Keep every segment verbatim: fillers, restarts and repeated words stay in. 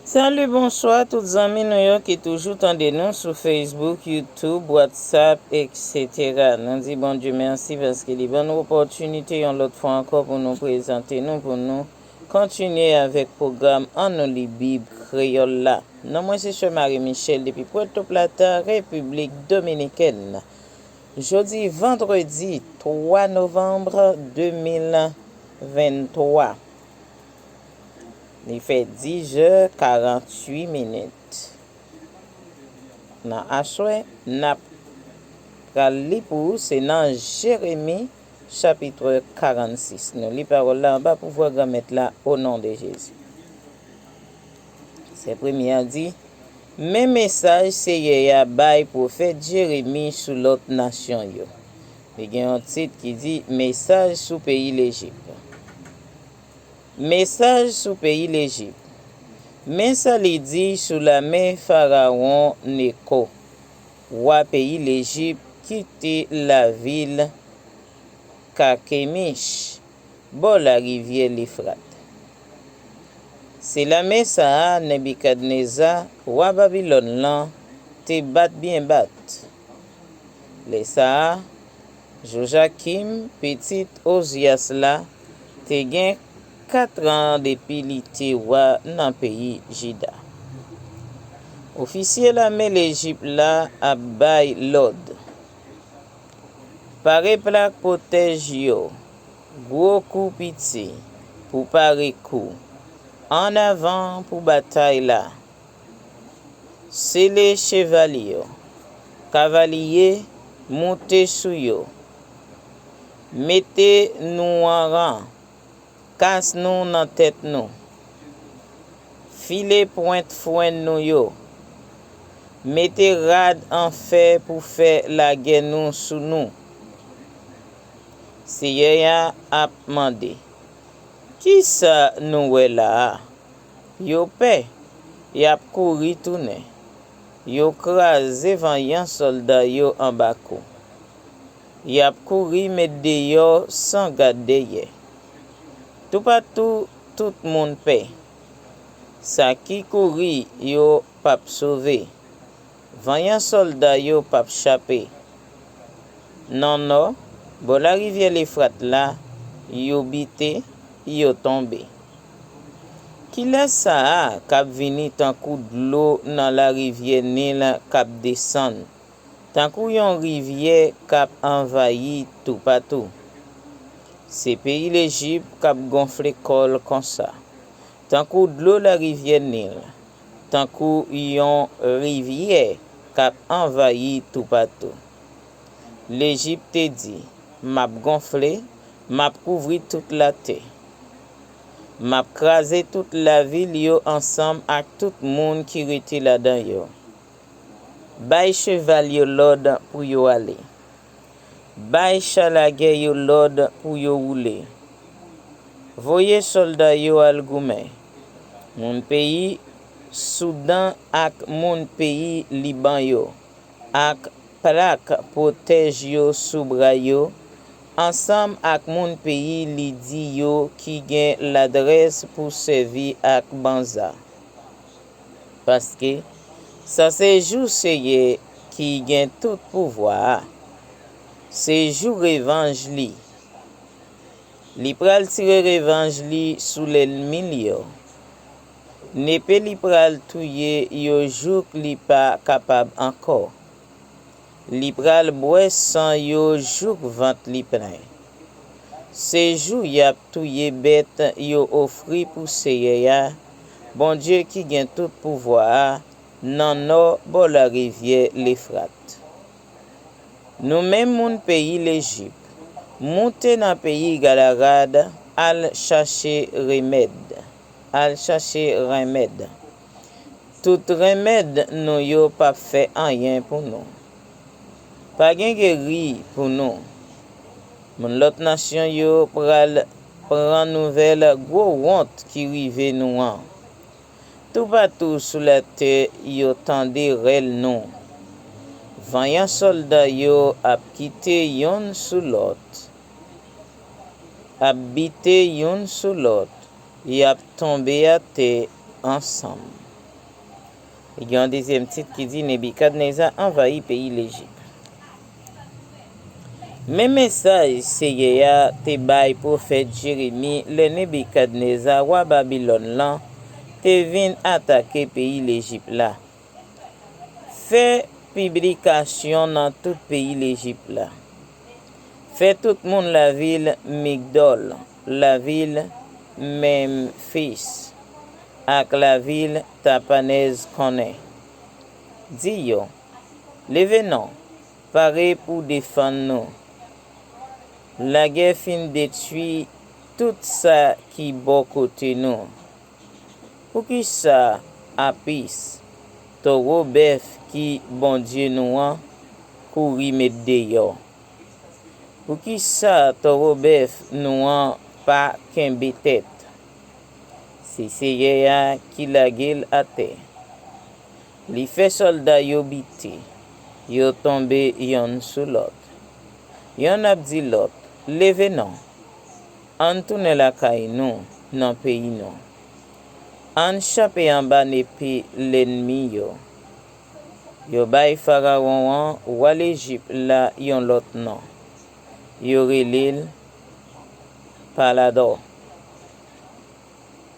Salut, bonsoir tout zanmi nou yo ki toujou tande nou sou Facebook, YouTube, WhatsApp, et cetera. Nou di Bondye mèsi paske li ban nou opòtinite yon lòt fwa ankò pou nou prezante nou, pou nou kontinye avèk pwogram Ann nou li Bib kreyòl la. Non mwen se Sè Marie Michel depi Puerto Plata, Repiblik Dominikèn. Jodi vandredi twa novanm de mil venntwa. Li fè dis è karanntuit minit. Nan aswè, n ap pral li pou ou, se nan Jeremi chapit karannsis. Nou li pawòl la anba pouvwa Granmèt la, o non de Jezi. Sè premye a di, men mesaj Seyè a bay pwofèt Jeremi sou lòt nasyon yo. Li gen yon tit ki di, mesaj sou peyi Lejip. Mesaj sou peyi Lejip. Men sa li di sou lame Farawon Neko, wa peyi Lejip, ki te lavil Kakemich, bò larivyè Lefrat. Se lame sa a Nebikadneza, wa Babilòn lan, te bat byen bat. Lè sa a, Jojakim, pitit Ozyas la, te gen kat an depi li te wa nan peyi Jida. Ofisye lame Lejip la ap bay lòd. Pare plak pwotèj yo, gwo kou piti, pou pare kou. Ann avan pou batay la. Sele cheval yo, kavalye, moute sou yo. Mete nou an ran, kas nou nan tèt nou. File pwent frenn nou yo. Mete rad an fè pou fè lagè nou sou nou. Seyè a ap mande, kisa nou wè la a? Yo pè, y ap kouri tounen. Yo kraze vanyan sòlda yo anba kou. Y ap kouri met deyò san gad dèyè. Toupatou, tout moun pè. Sa ki kouri yo p ap sove. Vanyan sòlda yo p ap chape. Nan nò, bò larivyè Lefrat la, yo bite, yo tonbe. Kilès sa a k ap vini tankou dlo nan larivyè Nil k ap desann, tankou yon rivyè k ap anvayi toupatou? Se peyi Lejip k ap gonfle kò l konsa, tankou dlo larivyè Nil, tankou yon rivyè k ap anvayi toupatou. Lejip te di, m ap gonfle, m ap kouvri tout latè. M ap kraze tout lavil yo ansanm ak tout moun ki rete ladan yo. Bay cheval yo lòd pou yo ale. Bay cha lagè yo lòd pou yo woule. Voye sòlda yo al goumen. Moun peyi Soudan ak moun peyi Liban yo, ak plak pwotèj yo sou bra yo, ansanm ak moun peyi Lidi yo ki gen ladrès pou sèvi ak banza. Paske sa se jou Seyè ki gen tout pouvwa a. Se jou revanj li. Li pral tire revanj li sou lènmi l yo. Nepe li pral touye yo jouk li pa kapab ankò. Li pral bwè san yo jouk vant li plen. Se jou y ap touye bèt yo ofri pou Seyè a, Bondye ki gen tout pouvwa a, nan nò bò larivyè Lefrat. Nou menm moun peyi Lejip, moute nan peyi Galarad, al chache remèd, al chache renmèd. Tout renmèd nou yo p ap fè anyen pou nou. Pa gen geri pou nou. Moun lòt nasyon yo pral pran nouvèl gwo wont ki rive nou an. Toupatou sou latè yo tande rèl nou. Vanyan sòlda yo ap kite youn sou lòt, ap bite youn sou lòt, y ap tonbe atè ansanm. Gen yon dezyèm tit ki di Nebikadneza anvayi peyi Lejip. Men mesaj Seyè a te bay pwofèt Jeremi lè Nebikadneza, wa Babilòn lan, te vin atake peyi Lejip la. Fè piblikasyon nan tout peyi Lejip la. Fè tout moun lavil Migdòl, lavil Menfis, ak lavil Tapanèz konnen. Di yo, leve non, pare pou defann nou. Lagè fin detwi tout sa ki bò kote nou. Poukisa Apis, towo bèf ki Bondye nou an, kouri met deyò? Poukisa towo bèf nou an pa kenbe tèt? Se Seyè a ki lage l atè. Li fè sòlda yo bite, yo tonbe yonn sou lòt. Yonn ap di lòt, leve non, ann tounen lakay nou, nan peyi nou. Ann chape anba nepe lènmi yo. Yo bay Farawon an, wa Lejip la, yon lòt non. Yo rele l Paladò.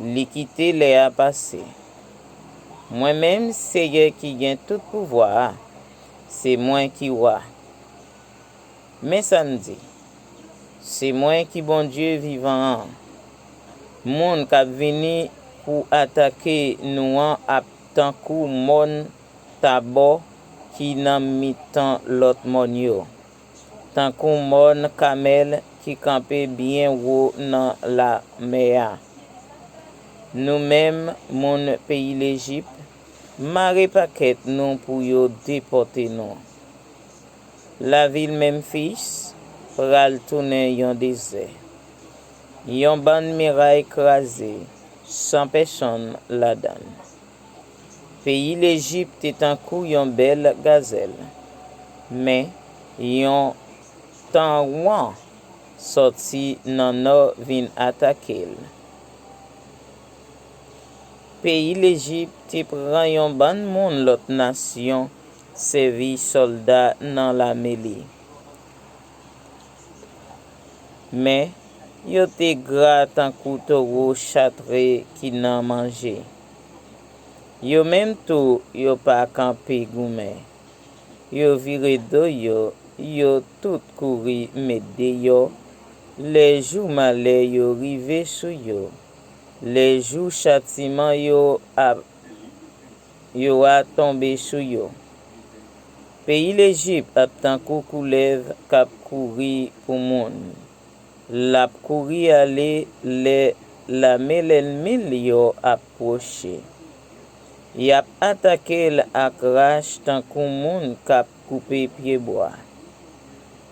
Li kite lè a pase. Mwen menm, Seyè ki gen tout pouvwa a, se mwen ki wa. Men sa m di, se mwen ki Bondye vivan an. Moun k ap vini pou atake nou an ap tankou mòn Tabò ki nan mitan lòt mòn yo, tankou mòn Kamèl ki kanpe byen wo nan lamè a. Nou menm, moun peyi Lejip, mare pakèt nou pou yo depòte nou. Lavil Menfis pral tounen yon dezè, yon bann miray kraze, san pèsonn ladan l. Peyi Lejip te tankou yon bèl gazèl, men yon tangwan sòti nan nò vin atake l. Peyi Lejip te pran yon bann moun lòt nasyon sèvi sòlda nan lame li. Men, yo te gra tankou towo chatre ki nan manje. Yo menm tou, yo pa kanpe goumen. Yo vire do yo, yo tout kouri met deyò, lè jou malè yo rive sou yo, lè jou chatiman yo ap, yo a tonbe sou yo. Peyi Lejip ap tankou koulèv k ap kouri pou moun. L ap kouri ale lè lame lènmi l yo ap pwoche. Y ap atake l ak rach tankou moun k ap koupe pyebwa.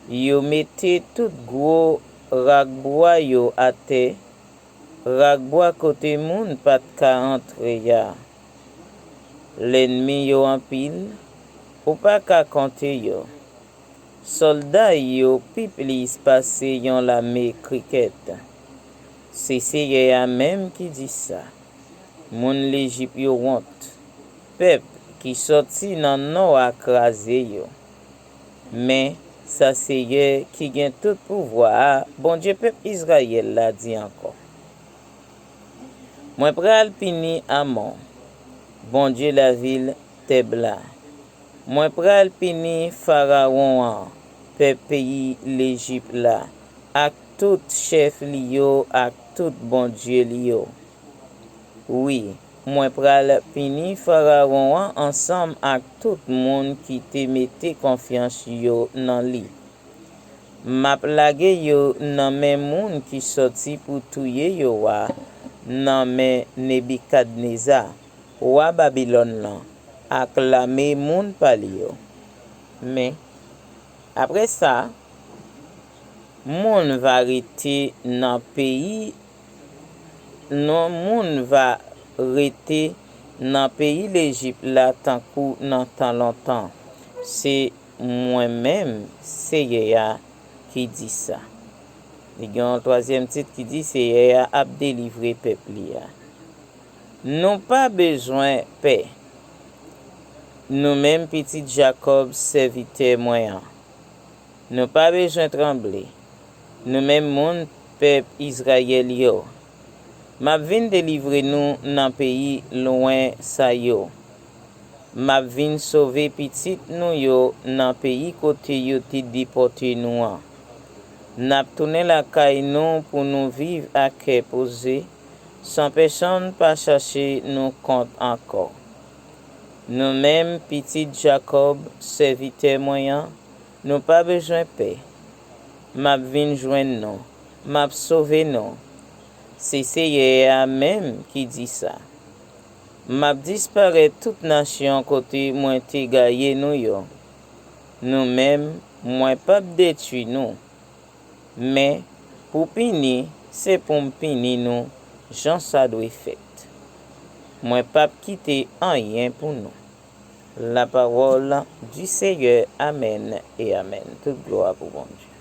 Yo mete tout gwo rakbwa yo atè, rakbwa kote moun pa t ka antre a. Lènmi yo anpil, ou pa ka konte yo. Sòlda yo pi plis pase yon lame krikèt. Se Seyè a menm ki di sa. Moun Lejip yo wont. Pèp ki sòti nan nò a kraze yo. Men, sa Seyè ki gen tout pouvwa a, Bondye pèp Izrayèl la, di ankò. Mwen pral pini Amon, bondye lavil Tèb la. Mwen pral pini Farawon an, pèp peyi Lejip la, ak tout chèf li yo ak tout bondye li yo. Wi, mwen pral pini Farawon an ansanm ak tout moun ki te mete konfyans yo nan li. M ap lage yo nan men moun ki sòti pou touye yo a, nan men Nebikadneza, wa Babilòn lan, ak lame moun pa l yo. Men, apre sa, moun va rete nan peyi, non, moun va rete nan peyi Lejip la tankou nan tan lontan. Se mwen menm, Seyè a, ki di sa. Li gen yon twazyèm tit ki di Seyè a ap delivre pèp li a. Nou pa bezwen pè. Nou menm pitit Jakòb, sèvitè mwen an, nou pa bezwen tranble. Nou menm moun pèp Izrayèl yo, m ap vin delivre nou nan peyi lwen sa yo. M ap vin sove pitit nou yo nan peyi kote yo te depòte nou an. N ap tounen lakay nou pou nou viv ak kè poze, san pèsonn pa chache nou kont ankò. Nou menm, pitit Jakòb, sèvitè mwen an, nou pa bezwen pè. M ap vin jwenn nou, m ap sove nou. Se Seyè a menm ki di sa. M ap disparèt tout nasyon kote mwen te gaye nou yo. Nou menm, mwen p ap detwi nou. Men, pou pini, se pou m pini nou jan sa dwe fèt. Mwen p ap kite anyen pou nou. La parole du Seigneur. Amèn e amèn. Tout glwa pou Bondye.